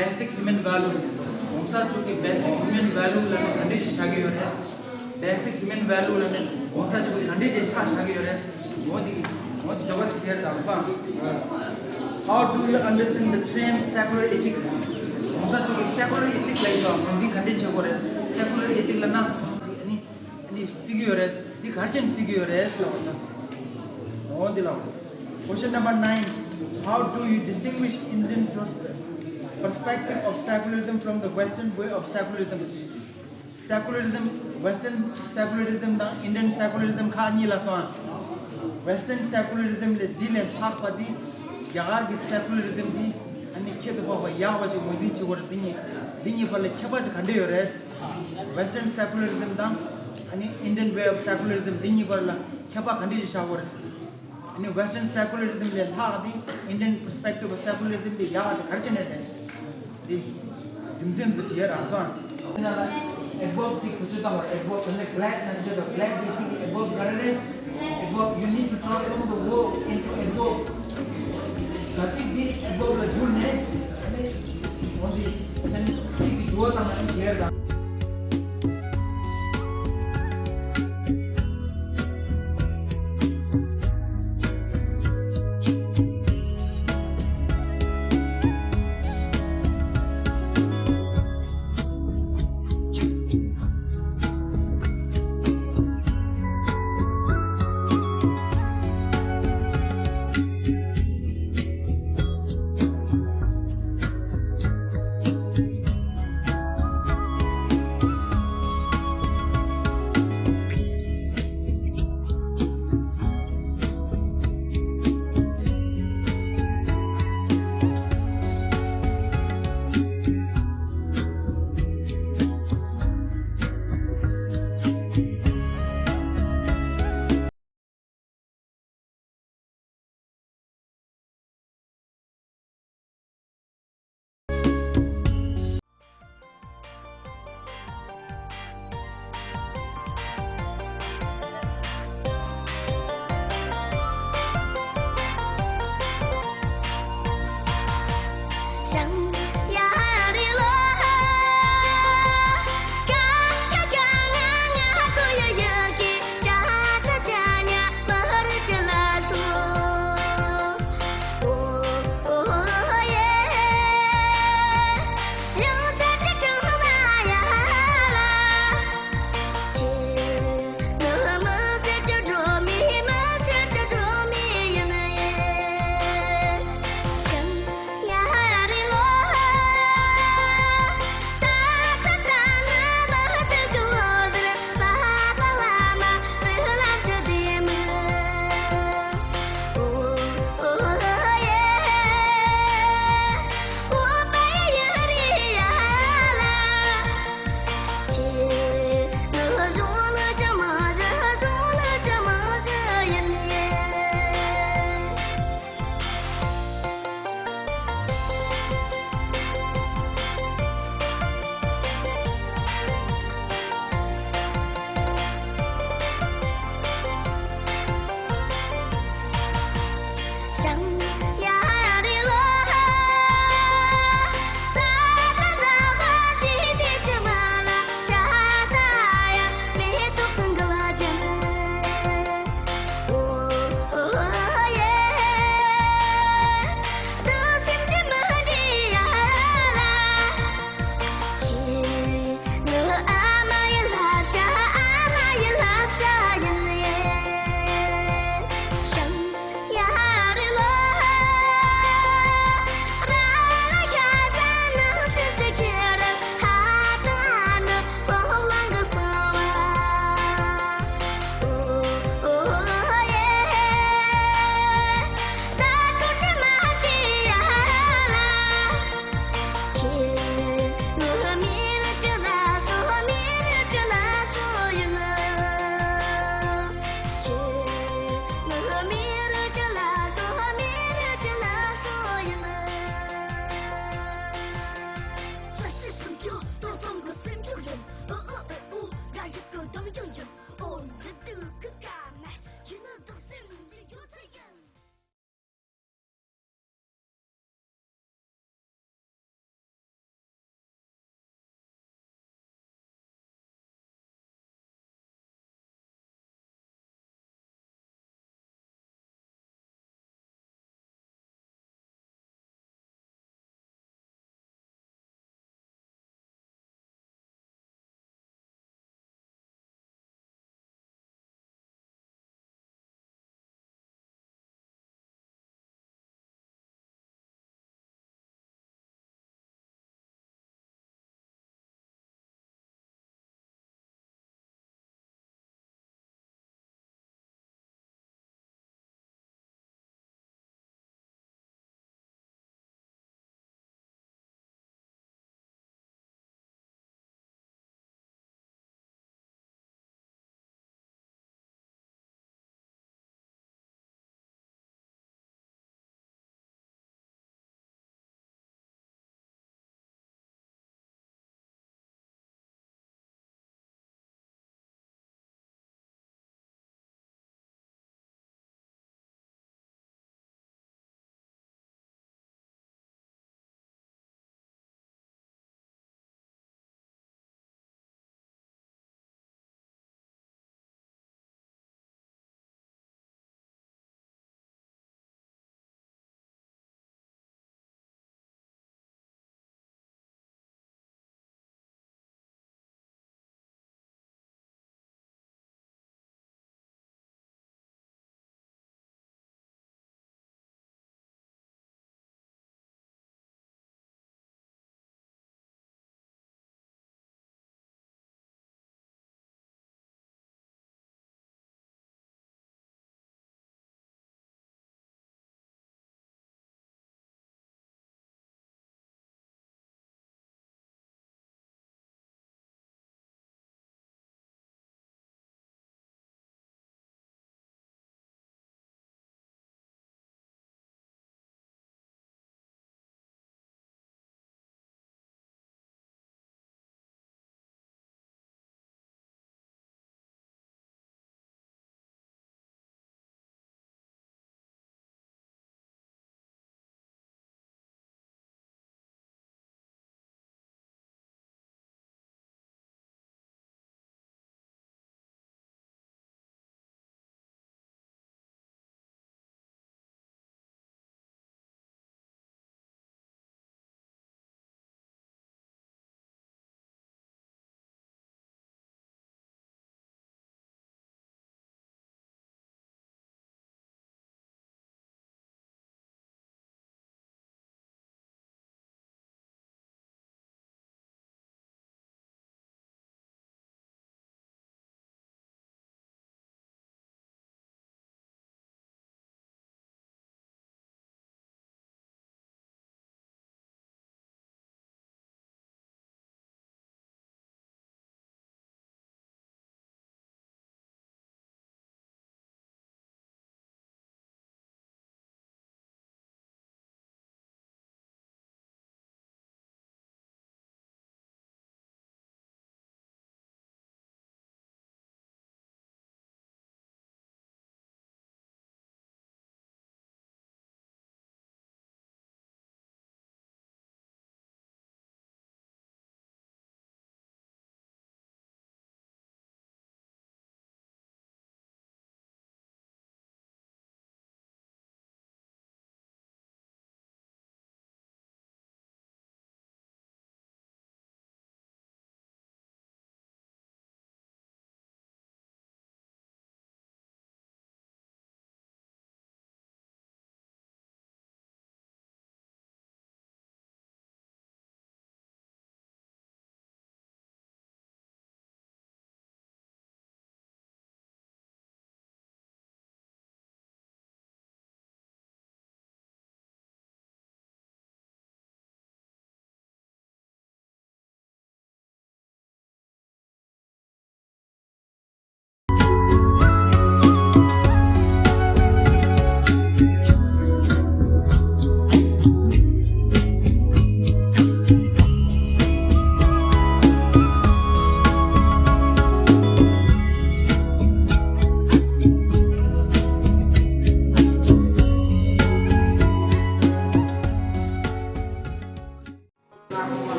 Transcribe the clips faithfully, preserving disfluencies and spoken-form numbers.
Basic human values. གོང་ས་མཆོག་གི་basic human value ལབ་ན་ག་འདྲ་ཞིག་བཞག་གི་ཡོད་རེད། Basic human value ལབ་ན་གོང་ས་མཆོག་གི་ག་འདྲ་ཞིག་ཆ་བཞག་གི་ཡོད་རེད། འོ་དེ་འོ་དེ་འདྲ་བ་དེ་བྱས་དང་སང་། How do you understand the term secular ethics? གོང་ས་མཆོག་གི་secular ethics ལབ་ཡོད་པ་ངོས་འཛིན་ག་འདྲ་བྱེད་དགོས་རེད། Secular ethics ལབ་ན་ཨ་ནི་ཨ་ནི་བརྩི་གི་ཡོད་རེད། འདི་ག་རེ་བྱས་ནས་བརྩི་གི་ཡོད་རེད་ལབ་ན། འོ་འདི་ལ། Question number nine. How do you distinguish Indian pers- perspective of secularism from the Western way of secularism? Secularism, Western secularism དང་Indian secularism ཁག་གཉིས་ལ་སོང་། Western secularism ལས་འདི་ལས་ལྷག་པ་འདི་རྒྱ་གར་གྱི་secularism འདི་ཨ་ནི་ཁྱད་དུ་འཕགས་པ་ཡག་པ་ཅིག་ངོས་འཛིན་བྱེད་དགོས་རེད། འདི་གཉིས་འདི་གཉིས་བར་ལ་ཁྱད་པར་ཅིག་ག་འདྲ་ཡོད་རེད། Western secularism དང་ཨ་ནི་Indian way of secularism འདི་གཉིས་བར་ལ་ཁྱད་པར་ག་འདྲ་ཞིག་བཞག་དགོས་རེད། ཨ་ནི་Western secularism ལས་ལྷག་སྟེ་Indian perspective of secularism ལས་ཡག་སྟེ་ག་རེ་བྱས་ནས་རེད། འདི་རྒྱུ་མཚན་འདི་བྲིས་རང་སོང་། ཨ་ནི་ལ་adverb ཅིག་བེད་སྤྱོད་བཏང་བ། adverb དེ་ནི་glad ན་འདི་ལ་glad འདི་ཅིག་adverb ག་རེ་རེད། Adverb you need to transform the verb into adverb. བྱ་ཚིག་འདི་adverb ལ་བསྒྱུར་ནས་ཨ་ནི་འོ་འདི་སེམས་ཚིག་གི་འགྱུར་བ་བཏང་ན་ཨ་ནི་དེར་དང་།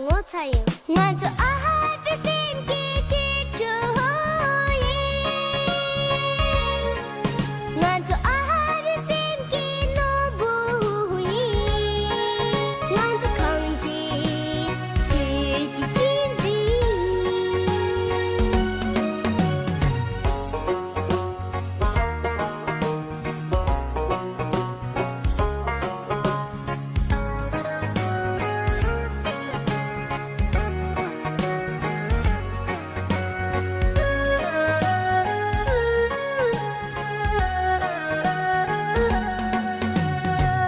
ངོ་ཚ་ཡིན། ང་ཚོ་ཨ་ཧ་བའི་སེམས་ཀྱི་སྐྱིད་ཆུ་ཡིན། ང་ཚོ་ཨ་ཧ་བའི་སེམས་ཀྱི་ནོར་བུ་ཡིན། ང་ཚོ་གངས་ཅན་བོད་ཀྱི་གཅེས་འཛིན།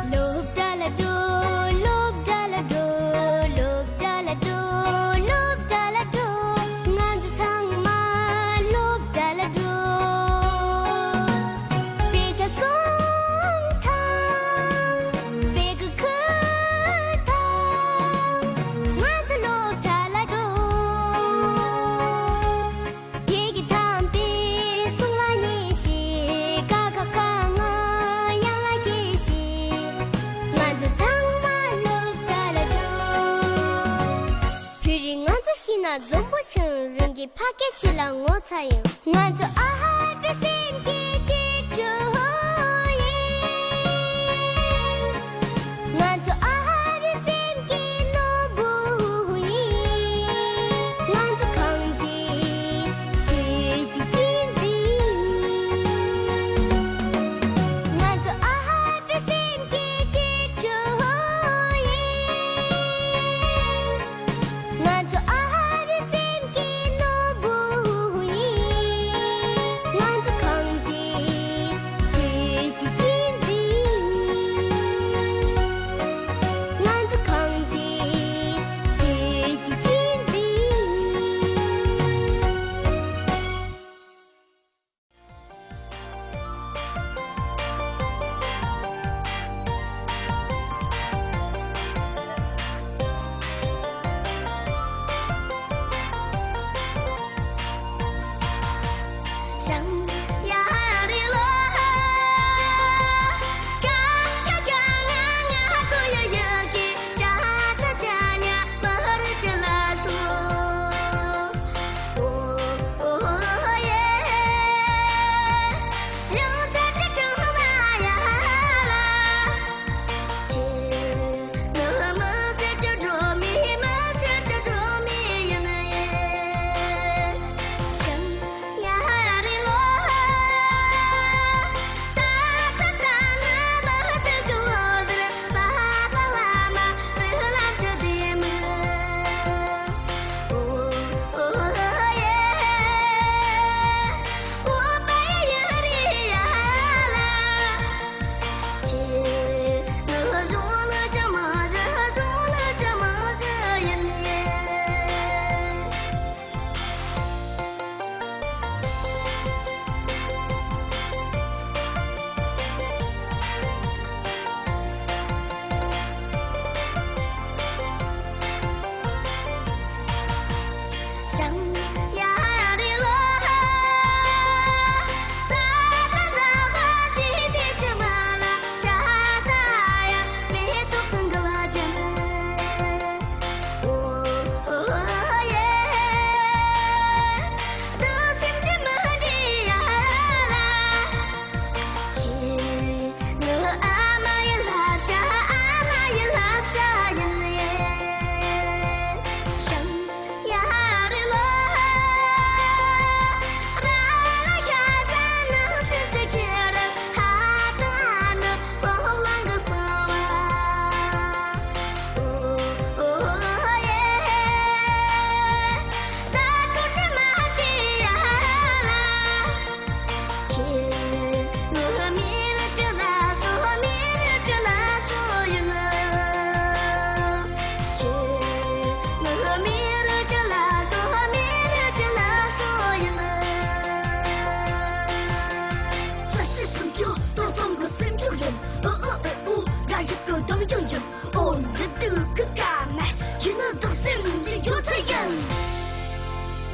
སློབ་གྲྭ་ལ་འགྲོ། སློབ་གྲྭ་ལ་འགྲོ། སློབ་གྲྭ་ལ་འགྲོ། སློབ་གྲྭ་ལ་འགྲོ། ང་ཚོ་ཚང་མ་སློབ་གྲྭ་ལ་འགྲོ། དཔེ་ཆ་སོང་ཐང་། དཔེ་ཁུག་ཁུར་ཐང་། ང་ཚོ་སློབ་གྲྭ་ལ་འགྲོ། སྐྱེ་རྒ་དམ་པའི་གསུང་ལ་ཉན་ཞིག་ཀ་ཁ་ག་ང་དབྱངས་ལ་སྐྱེ་ཞིག་ང་ཚོ་ཚང་མ་སློབ་གྲྭ་ལ་འགྲོ། བོད་རིགས་ང་ཚོ་ཤི་ན་འཛོམས་པོ་བྱུང་། རང་གི་ཕ་སྐད་ཆེ་ལ་ངོ་ཚ་ཡོང་། ང་ཚོ་ཨ་ཧ་བའི་སེམས་ཀྱི་སྐྱིད་ཆུ་ཡིན། ང་ཚོ་ཨ་ཧ་བའི་སེམས་ཀྱི་ནོར་བུ་ཡིན། ང་ཚོ་གངས་ཅན་བོད་ཀྱི་གཅེས་འཛིན། ང་ཚོ་ཨ་ཧ་བའི་སེམས་ཀྱི་སྐྱིད་ཆུ་ཡིན། ང་ཚོ་ཨ་ཧ་བའི་སེམས་ཀྱི་ནོར་བུ་ཡིན། ང་ཚོ་གངས་ཅན་བོད་ཀྱི་གཅེས་འཛིན། ང་ཚོ་གངས་ཅན་བོད་ཀྱི་གཅེས་འཛིན།